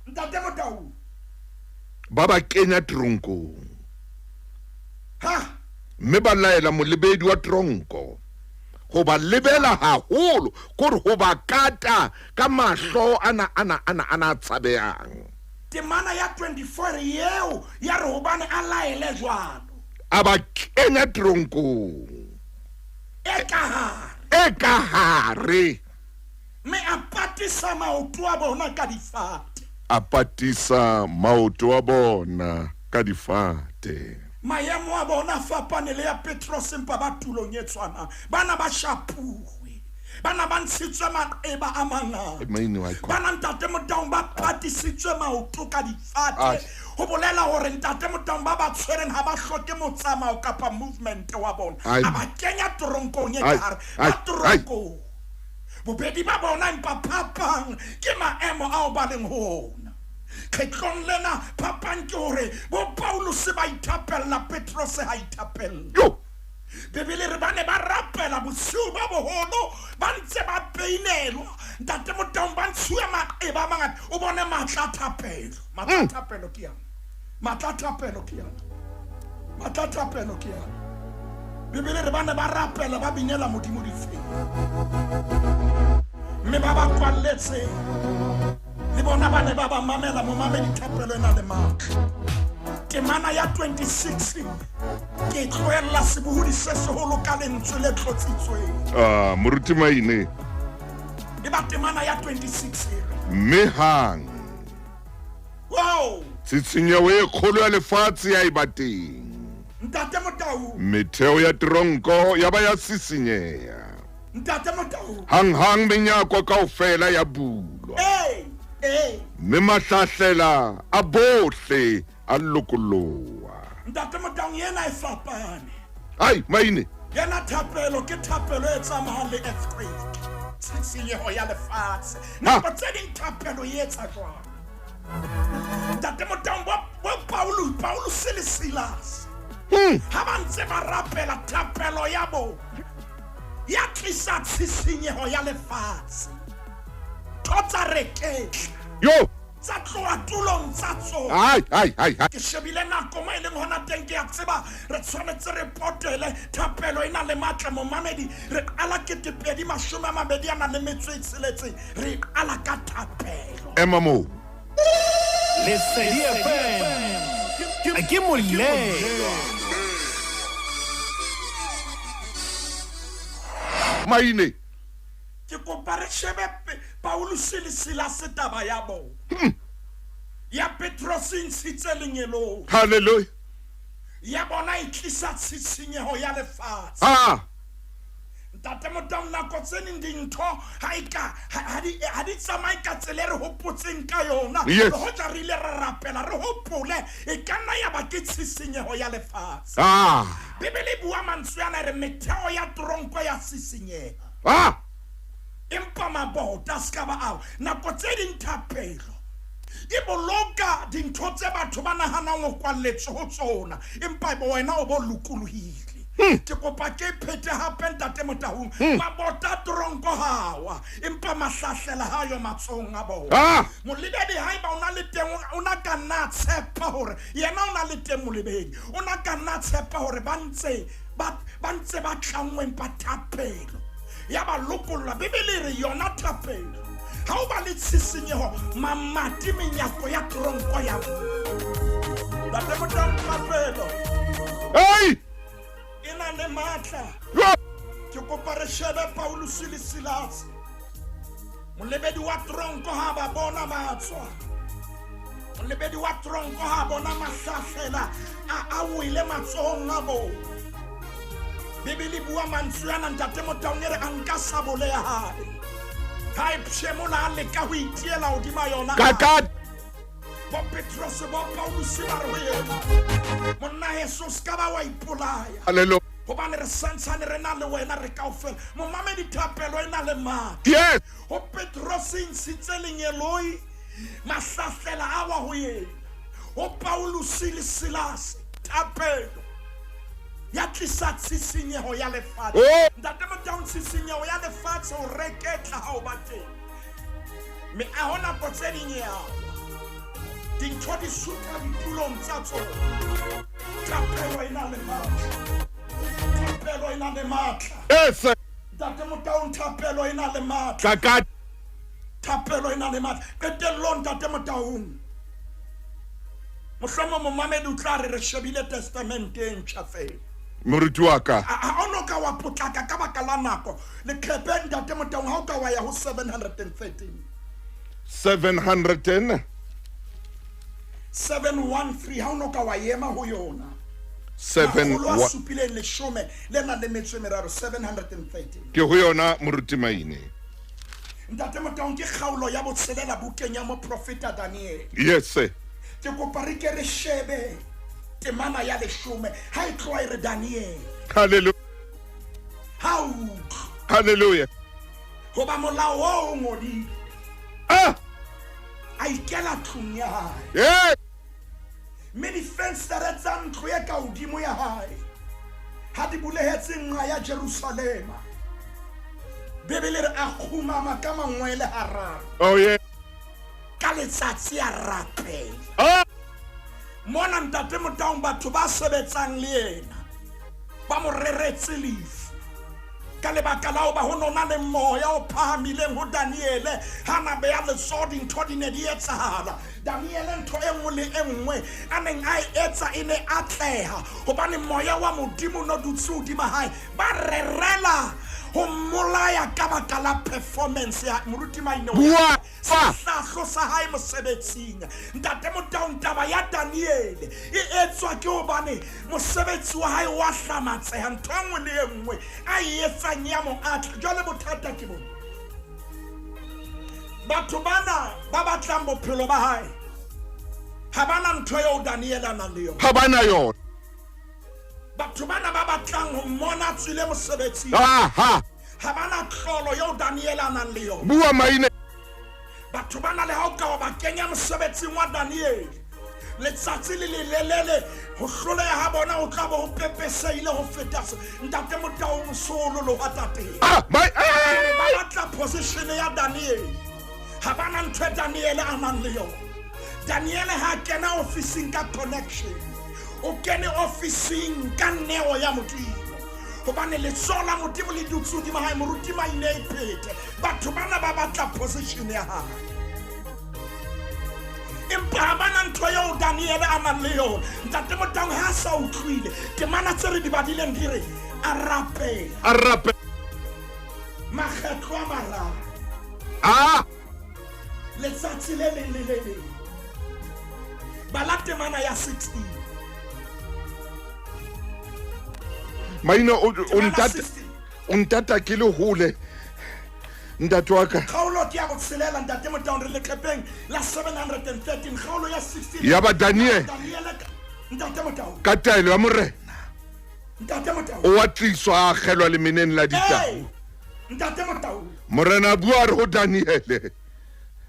Ntate Motau. Ba ba kenya teronkong. Ha. Mme ba laela molebedi wa teronko ho ba lebela haholo, kore ho ba kata ka mahlo ana ana ana ana a tshabehang. Temana ya 24 e re, Yeo ya re hobane a laele jwalo. A ba kenya teronkong. E ka hare. E ka hare. Mme a patisa maoto a bona ka difate. A patisa maoto a bona ka difate. Maemo a bona a fapane le ya Petrose, empa ba tulong e tshwanang. Bana ba shapuwe. Bana ba ntshitswe maqeba a mangata. Bana Ntate Motaung ba patisitswe maoto ka difate. Ho bolela hore Ntate Motaung ba ba tshwereng ha ba hloke motsamao kapa movement wa bona. A ba kenya toronkong e ka hare. Ba toronkong. Bobedi ba bona, empa phapang ke maemo ao ba leng ho ona. Kgetlong lena, phapang ke hore bo Pauluse ba ithapella, Petrose ha ithapelle. Bibele e re ba ne ba rapela bosiu bo boholo ba ntse ba peinelwa. Ntate Motaung ba ntshuwe maqeba a mangata. O bone matla a thapelo. Matla a thapelo ke ana. Matla a thapelo ke ana. Matla a thapelo ke ana. Bibele re ba ne ba rapela ba binela Modimo difela. Mme ba ba kwalletseng le bona ba ne ba ba mamela. Momamedi, thapelo e na le matla. Temana ya 26 ke tlohella sebohodi se seholo ka lentswe le tlotsitsweng. Ah, Moruti Maine. E ba temana ya 26 e re. Mme hang. Wow! Tshisinyeho e kgolo ya lefatshe ya eba teng. Ntate Motau. Metheo ya teronko ya ba ya sisinyeha. Ntate Motau. Hanghang menyako kaofela ya bulwa. Ee, ee. Mme mahlahlela a bohle a lokoloha. Ntate Motau, ena e fapane. Ai, Maine. Yena thapelo ke thapelo e tsamayang le earthquake, tshisinyeho ya lefatshe. Nako tse ding thapelo e etsa jwalo. Ntate Motaung, bo, bo Paulus, Paulus le Silas. Ha ba ntse ba rapela, thapelo ya bona ya tlisa tshisinyeho ya lefatshe. Tho tsa reketla. Yo! Tsa tloha tulong tsa tsona. Ai, ai, ai, ai. Ke shebile nako mo e leng hona teng, ke a tseba re tshwanetse re potele. Thapelo e na le matla, momamedi. Re qala 2026, re e qala ka thapelo. Ema moo. Lesedi FM ke molelwa. Maine. Ke kopa re shebe Pauluse le Silase taba ya bona. Ya Petrose e ntshitse lengeloi. Hallelujah. Ya bona e tlisa tshisinyeho ya lefatshe. Ah. Ntate Motaung, nako tse ding dintho ha e ka ha di ha di tsamaye ka tsela e re hopotseng ka yona. Yes. Le hoja re ile ra rapela re hopole, e ka nna ya ba ke tshisinyeho ya lefatshe. Ah. Bibele e bua mantswe ana e re metheo ya tronko ya sisinyeha. Ah. Empa mabota a se ka ba ao. Nako tse ding thapelo e boloka dintho tse batho ba nahanang ho kwalletswe ho tsona, empa ebe wena o bo lokolohile. Ke kopa ke phete hape Ntate Motaung. Mabota a tronko ha wa, empa mahlahlela ha yo matsohong a bona. Ah. Molebedi haeba o na le teng, o na ka nna a tshepa hore yena o na le teng molebedi. O na ka nna a tshepa hore ba ntse ba ba ntse ba tlanngwe, empa thapelo ya ba lokolla. Bibele e re yona thapelo ha o ba le tshisinyeho, mamati menyako ya tronko ya Ntate Motaung, thapelo Hey! e na le matla. Yo! Ke kopa re shebe Paulus le Silas. Molebedi wa tronko ha ba bona ba tswa. Molebedi wa tronko ha bona mahlahlela a wele matsohong a bona. Bibele e bua mantswe ana Ntate Motaung, e re a nka sabole ya hae. Ha e pshemola a leka ho itiela hodima yona. Ka ka Bo Petrose bo Paulus ba re ho yena, monna heso o se ka ba wa ipolaya. Hallelujah. Hobane re santshane re na le wena re kaofela. Momamedi thapelo e na le matla. Yes. Ho Petrose e ntshitse lengeloi mahlahlela a wa ho yena. Ho Pauluse le Silase thapelo ya tlisa tshisinyeho ya lefatshe. Oh. Ntate Motaung, tshisinyeho ya lefatshe o reketla ha o ba teng. Mme a ho nako tse ding ya dintho di sutha ditulong tsa tsona. Thapelo e na le matla. Thapelo e na le matla. Yes. Ntate Motaung, thapelo e na le matla. Kaka. Thapelo e na le matla. Qetellong Ntate Motaung, mohlomong momamedi o tla re re shebile testamente e ntjha fela. Moruti wa ka. Ha o no ka wa potlaka ka baka la nako. Leqephe Ntate Motaung, ha o ka wa ya ho 713. 710. 713, ha o no ka wa ema ho yona. 7 Makgolo a supileng leshome le nang le metso e meraro, 713. Ke ho yona moruti Maine. Ntate Motaung, ke kgaolo ya botshelela bukeng ya moprofeta Daniel. Yes sir. Ke kopa re ke re shebe temana ya leshome ha e tloha e re Daniel. Hallelujah. Ha o utlwe. Hallelujah. Hoba molao oo o ngodile. Ah! A ikela tlung ya hae. Yeah. Mme difenstere tsa ntlo e ka hodimo ya hae ha di bulehetse nqa ya Jerusalema. Bibele re a kgumama ka mangwele hararo. Oh yeah. Ka letsatsi a rapela. Ah! Mona Ntate Motaung, batho ba sebetsang le yena ba mo reretse lefu ka lebaka la hoba ho nona le moya o phahamileng ho Daniele. Ha na beya letsoho dintho di ne di etsahala. Daniele ntho e nngwe le e nngwe a neng a e etsa e ne atleha hobane moya wa Modimo no dutse hodima hae. Ba rerela ho mmolaya ka baka la performance ya moruti Maine. Bua. Sehlahlo sa hae mosebetsing. Ntate Motaung, taba ya Daniele e etswa ke hobane mosebetsi wa hae wa hlamatseha. Ntho e nngwe le e nngwe a e etsang ya mo atla. Jwale bothata ke bona batho bana ba batlang bophelo ba hae ha bana ntho eo Daniele a nang le yona. Ha bana yona. Batho bana ba batlang ho mmona a tswile mosebetsing. Aha. Ha bana tlolo eo Daniele a nang le yona. Bua Maine. Batho bana le ha o ka wa ba kenya mosebetsing wa Daniele letsatsi le lelelele ho hloleha ha bona ho tla bo ho pepesehile ho feta Ntate Motaung solo lo hwatateng. Ah, my, Ba batla position ya Daniele. Ha bana ntho e Daniele a nang le yona. Daniele ha kena ofising ka connection. O kene ofising ka neo ya Modimo. Hobane letsoho la Modimo le dutse hodima hae, moruti Maine e phethe. Batho bana ba batla position ya hae. Empa ha bana ntho eo Daniele a nang le yona. Ntate Motaung ha a sa utlwile temana tse re di badileng di re a rapela. A rapela. Makgetlo a mararo. Ah! Letsatsi le leng le le leng. Bala temana ya 16. Maine o ntata ke le hole. Ntate wa ka. Kgaolo ke ya botshelela Ntate Motaung, re leqepheng la 713, kgaolo ya 16. Ya ba Daniele. Daniele Ntate Motaung. Ka taelo ya Morena. Ntate Motaung. O wa tliswa a akgelwa lemeneng la ditau. Ntate Motaung. Morena a bua a re ho Daniele.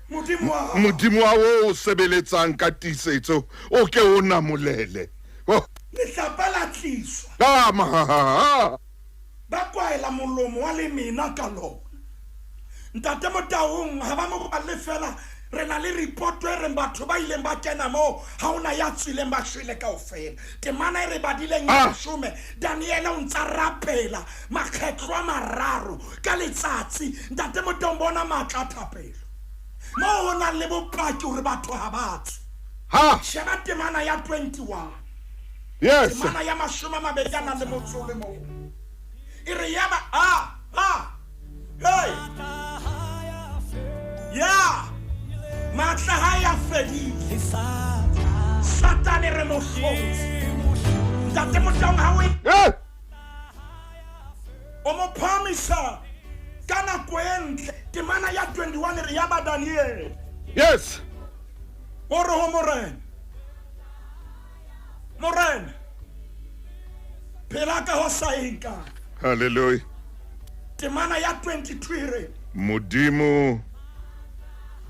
Modimo wa o sebeletsang ka tiisetso o ke o namolele. Oh. Letlapa la tliswa. Ah, ma. Ba kwaela molomo wa lemena ka lona. Ntate Motaung ha ba mo balle fela re na le report e reng batho ba ileng ba kena moo ha hona ya tswileng ba shwele kaofela. Temana e re badileng ya leshome, Daniele o ntsa rapela makgetlo a mararo ka letsatsi. Ntate Motaung, bona matla a thapelo moo ho nang le bopaki hore batho ha ba tswe. Ha. Sheba temana ya 21. Yes. Temana ya mashome a mabedi a nang le motso o le mong. E re yaba a hey. Ya. Matla ha ya fedile. Satane re mo hlotse. Ntate Motaung ha o o mo phamisa ka nako e ntle. Temana ya 21 re ya ba Daniele. Yes. O re ho Morena. Morena, Phela ka ho sa eng kae. Hallelujah. Temana ya 22 e re. Modimo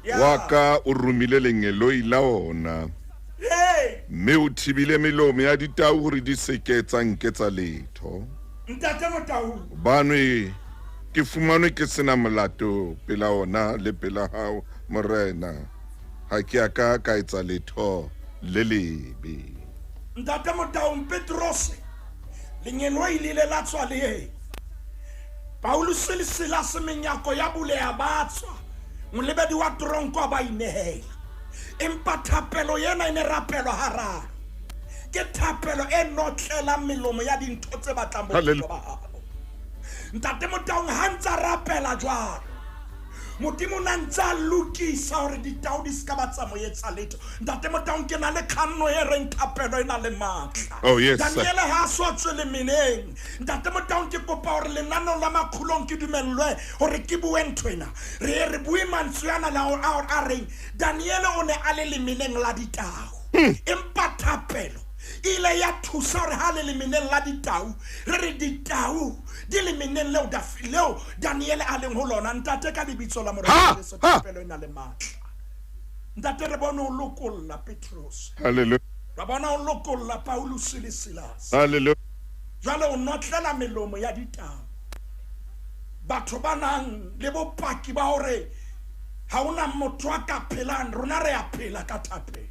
wa ka o romile lengeloi la ona. Mme o thibile melomo ya ditau hore di se ke tsa nketsa letho. Ntate Motau. Hobane ke fumanwe ke se na molato pela ona le pela hao, Morena. Ha ke a ka ka etsa letho le lebe. Ntate Motaung Petrose, lengeloi le ile la tswa le yena. Pauluse le Silase menyako ya buleha ba tswa, molebedi wa tronko a ba inehela. Empa thapelo ena e ne rapelwa hararo. Ke thapelo e notlelang melomo ya dintho tse batlang bophelo ba hao. Ntate Motaung ha ntsa rapela jwalo, Modimo o na ntse a lokisa hore ditau di se ka ba tsa mo etsa letho. Ntate Motaung, ke na le kganno e reng thapelo e na le matla. Oh, yes, sir. Daniele ha a so tswe lemeneng. Ntate Motaung, ke kopa hore lenaneong la Makgulong ke dumellwe hore ke bue ntho ena. Re ye re bue mantswe ana le ao a reng Daniele o ne a le lemeneng la ditau. Empa thapelo e ile ya thusa hore ha a le lemeneng la ditau, re re ditau di lemeneng leo leo Daniele a leng ho lona. Ntate, ka lebitso la Morena Jesu, thapelo e na le matla. Ntate, re bone o lokolla Petrose. Hallelujah. Ra bona o lokolla Pauluse le Silase. Hallelujah. Jwale o notlela melomo ya ditau. Batho ba nang le bopaki ba hore ha hona motho a ka phelang, rona re a phela ka thapelo.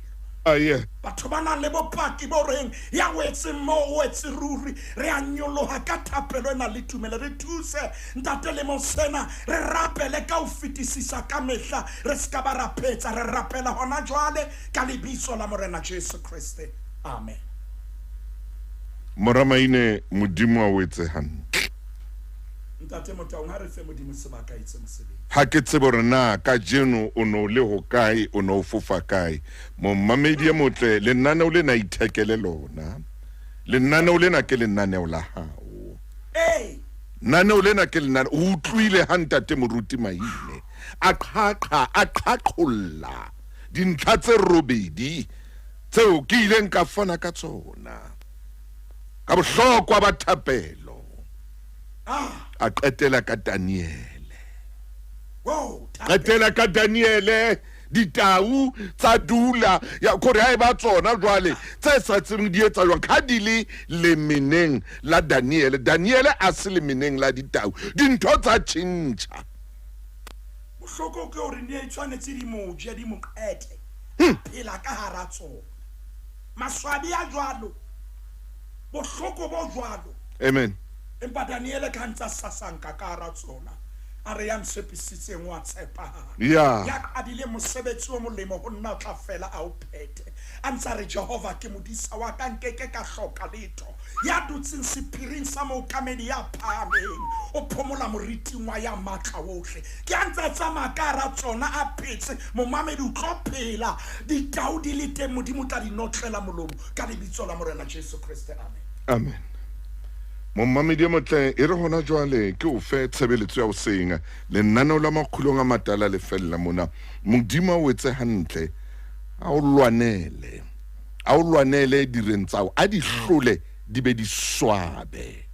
Batho ba nang le bopaki bo reng ya wetseng moo o wetse ruri, re a nyoloha ka thapelo e nang le tumelo. Re thuse, Ntate, lemong sena re rapele ka ho fetisisa ka mehla, re se ka ba ra phetsa. Re rapela hona jwale ka lebitso la Morena Jesu Kreste. Amen. Mora Maine, Modimo a o etse hantle. Ntate Motaung, ha re fe Modimo sebaka a etse mosebetsi. Ha ke tsebe hore na kajeno o ne o le hokae, o ne o fofa kae. Momamedi e motle, lenaneo lena ithekele lona. Lenaneo lena ke lenaneo la hao. Ee. Naneo lena ke lenaneo. O utlwile ha Ntate Moruti Maine a qhaqha, a qhaqholla dintlha tse robedi tseo ke ileng ka fana ka tsona ka bohlokwa ba thapelo. A qetela ka Daniele. Qetela ka Daniele. Ditau tsa dula ya kore ha e ba tsona jwale tse sa tsebeng di etsa jwang ha di le lemeneng la Daniele. Daniele a se lemeneng la ditau, dintho tsa tjhentjha. Bohloko ke hore ne tshwanetse di mo je, di mo qete, phela ka hara tsona. Maswabi a jwalo, bohloko bo jwalo. Amen. Empa Daniele ka ntsa sasanka ka hara tsona, a re, Ya ntshepisitseng o a tshepahala. Ya qadileng mosebetsi o molemo ho nna o tla fela a o phethe. A ntsa re, Jehova ke modisa wa ka, nke ke ka hloka letho. Ya dutseng sephiring sa mookamedi ya phahameng, o phomola moriting wa Ya Matla wohle. Ke a ntsa tsamaya ka hara tsona a phetse. Momamedi, o tlo phela ditau di le teng, Modimo o tla di notlela molomo ka lebitso la Morena Jesu Kreste. Amen. Amen. Momamedi e motle, e re hona jwale ke o fe tshebeletso ya hoseng. Lenaneo la Makgulong a Matala le fella mona. Modimo a o etse hantle, a o lwanele, a o lwanele direng tsa hao, a di hlole di be di swabe.